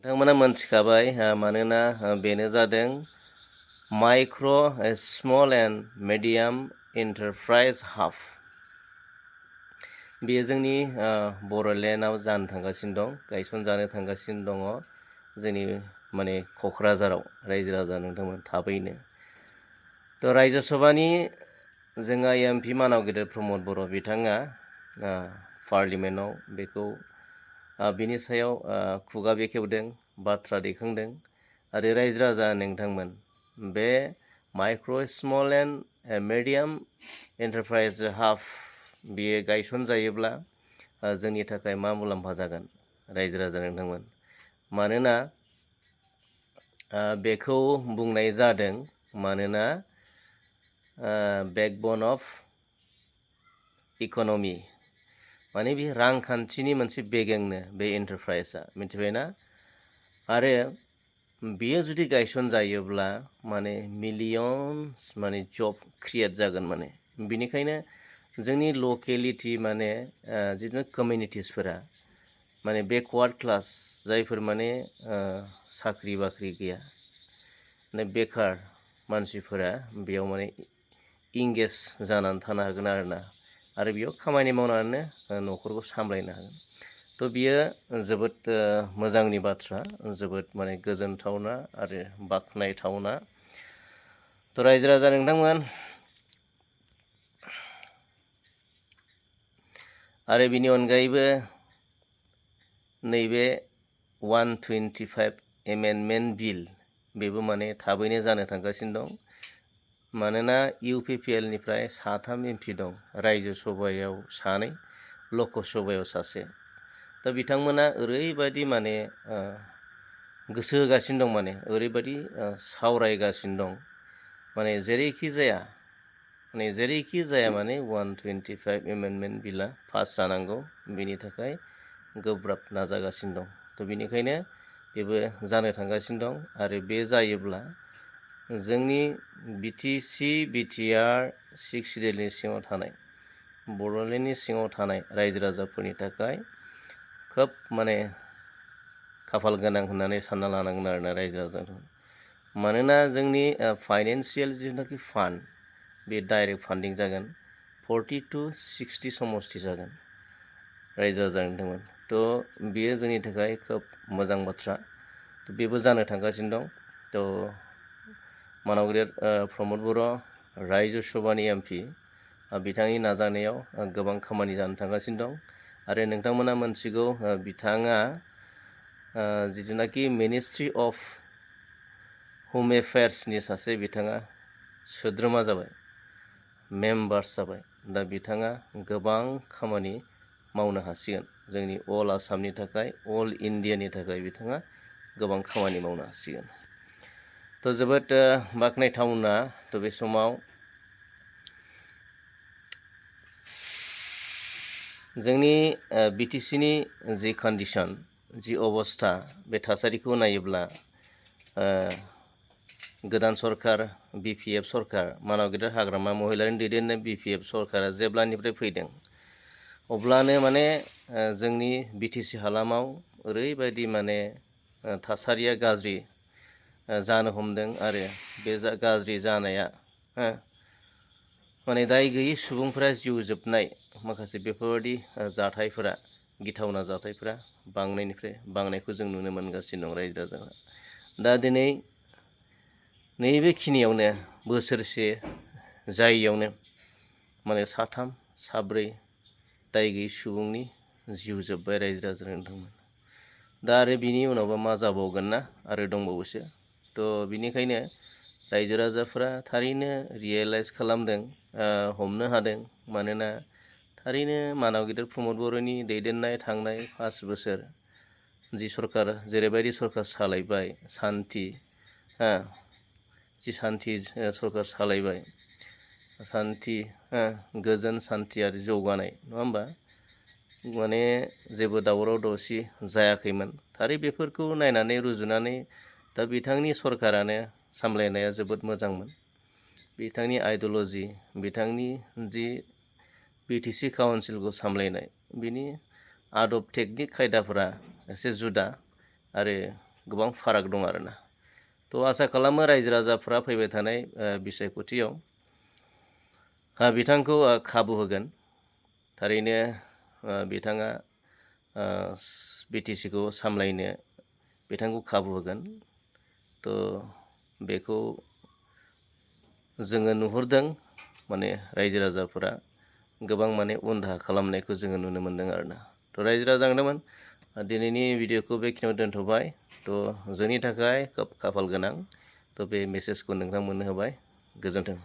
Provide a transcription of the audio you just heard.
नोंथांमोना मोनथिखाबाय मानोना बेनो जादों स्मल एन्ड मिडियाम एन्टारप्राइज हाब। बेयो जोंनि बर'लेण्डआव जानो थांगासिनो दं, गायसनजानो थांगासिनो दङ जोंनि क'क्राझाराव रायजो राजा नोंथांमोन थाबैनो। थ' रायजो सभानि जोंहा MP मानाव गेदेर प्रमद बर' बिथाङा पार्लिमेन्टआव बेखौ बिनि सायाव खुगा बेखेवदों, बाथ्रा दैखांदों आरो रायजो राजा नोंथांमोन बे स्मल एन्ड मिडियाम एन्टारप्राइज हाब बेयो गायसन जायोब्ला जोंनि थाखाय मा मुलाम्फा जागोन रायजो राजा नोंथांमोन। मानोना बेखौ बुंनाय जादों मानोना बेकबन अफ इक'नमि माने बे रांखान्थिनि मोनसे बेगेंनो बे एन्टारप्राइजआ, मिथिबायना? आरो बेयो जुदि गायसन जायोब्ला मिलियन्स जब क्रिएट जागोन बिनिखायनो जोंनि लकेलिटि जितु कमिउनिटिसफोरा बेकवार्ड क्लास जायफोर साख्रि बाख्रि गैया बेकार मानसिफोरा बेयाव इंगेज जानानै थानो हागोन आरो बेयाव खामानि मावनानै न'खरखौ सामलायनो हागोन। थ' बियो जोबोद मोजांनि बाथ्रा, जोबोद गोजोनथावना आरो बाख्नायथावना। थ' रायजो राजा नोंथांमोन आरो बिनि अनगायैबो नैबे 125 एमेन्डमेन्ट बिल बेबो थाबैनो जानो थांगासिनो दं। मानोना UPPL निफ्राय 3 MP दं, रायजो सभायाव 2, लकसभायाव 1। दा बिथांमोना ओरैबायदि गोसो होगासिनो दं, ओरैबायदि सावरायगासिनो दं जेरैखि जाया 125 एमेन्डमेन्ट बिला पास जानांगौ, बेनि थाखाय गोब्राब नाजागासिनो दं। थ' बेनिखायनो बेबो जानो थांगासिनो दं आरो बे जायोब्ला जोंनि BTC BTR 6 सिडिउलनि सिङाव थानाय, बड'लेण्डनि सिङाव थानाय रायजो राजाफोरनि थाखाय खोब खाफाल गोनां होननानै सानना लानांगोन आरोना रायजो राजाफोर। मानोना जोंनि फाइनेन्सियेल जिथुनाखि फान्ड बे डाइरेक्ट फान्डिं जागोन, 40 to 60 समस्ति जागोन रायजो राजा नोंथांमोन। थ' बेयो जोंनि थाखाय खोब मोजां बाथ्रा। बेबो जानो थांगासिनो दं। थ' मानाव गेदेर प्रमद बर' रायजो सभानि MP बिथांनि नाजानायाव गोबां खामानि जानो थांगासिनो दं आरो नोंथांमोना मोनथिगौ बिथाङा जिथुनाखि मिनिस्ट्रि अफ हम एफेयार्सनि सासे बिथाङा सोद्रोमा जाबाय, मेम्बार्स जाबाय। दा बिथाङा गोबां खामानि मावनो हासिगोन जोंनि अल आसामनि थाखाय, अल इन्डियानि थाखाय बिथाङा गोबां खामानि मावनो हासिगोन। थ' जोबोद बाख्नायथावना। थ' बे समाव जोंनि BTCनि जि कन्डिसन, जि अबस्था, बे थासारिखौ नायोब्ला गोदान सरकार BPF सरकार, मानाव गेदेर हाग्रामा महिलारिनि दैदेननाय BPF सरकारा जेब्लानिफ्राय फैदों अब्लानो जोंनि BTC हालामाव ओरैबायदि थासारिया गाज्रि जानो हमदों आरो बे गाज्रि जानाया दाय गैयै सुबुंफोरा जिउ जोबनाय माखासे बेफोरबायदि जाथायफोरा, गिथावना जाथायफोरा बांनायनिफ्राय बांनायखौ जों नुनो मोनगासिनो दं रायजो राजाफ्रा। दा दिनै नैबेखिनियावनो बोसोरसे जायैयावनो 3, 4 दाय गैयै सुबुंनि जिउ जोब्बाय रायजो राजा नोंथांमोन। दा आरो बिनि उनावबा मा जाबावगोन ना, आरो दंबावोसो। थ' बिनिखायनो रायजो राजाफ्रा थारैनो रियेलाइज खालामदों, हमनो हादों। मानोना थारैनो मानाव गेदेर प्रमद बर'नि दैदेननाय थांनाय 5 बोसोर जि सरकार जेरैबायदि सरकार सालायबाय, सान्थि सरकार सालायबाय, सान्थि गोजोन सान्थि आरो जौगानाय, नङा होमबा? जेबो दावराव दावसि जायाखैमोन। थारै बेफोरखौ नायनानै रुजुनानै दा बिथांनि सरकारानो सामलायनाया जोबोद मोजांमोन। बिथांनि आइडिय'ल'जि, बिथांनि जि BTC काउन्सिलखौ सामलायनाय, बिनि आदब टेकनिक खायदाफोरा एसे जुदा आरो गोबां फाराग दं आरोना। थ' आसा खालामो रायजो राजाफ्रा फैबाय थानाय बिसायख'थियाव बिथांखौ खाबु होगोन। थारैनो बिथाङा BTC-खौ सामलायनो बिथांखौ खाबु होगोन। थ' बेखौ जोङो नुहुरदों, माने रायजो राजाफोरा गोबां माने उन दाहा खालामनायखौ जोङो नुनो मोन्दों आरोना। थ' रायजो राजा आंनोमोन दिनैनि भिडिअ'खौ बेखिनियाव दोनथ'बाय। थ' जोंनि थाखाय खोब खाफाल गोनां। थ' बे मेसेजखौ नोंथांमोननो होबाय। गोजोन्थों।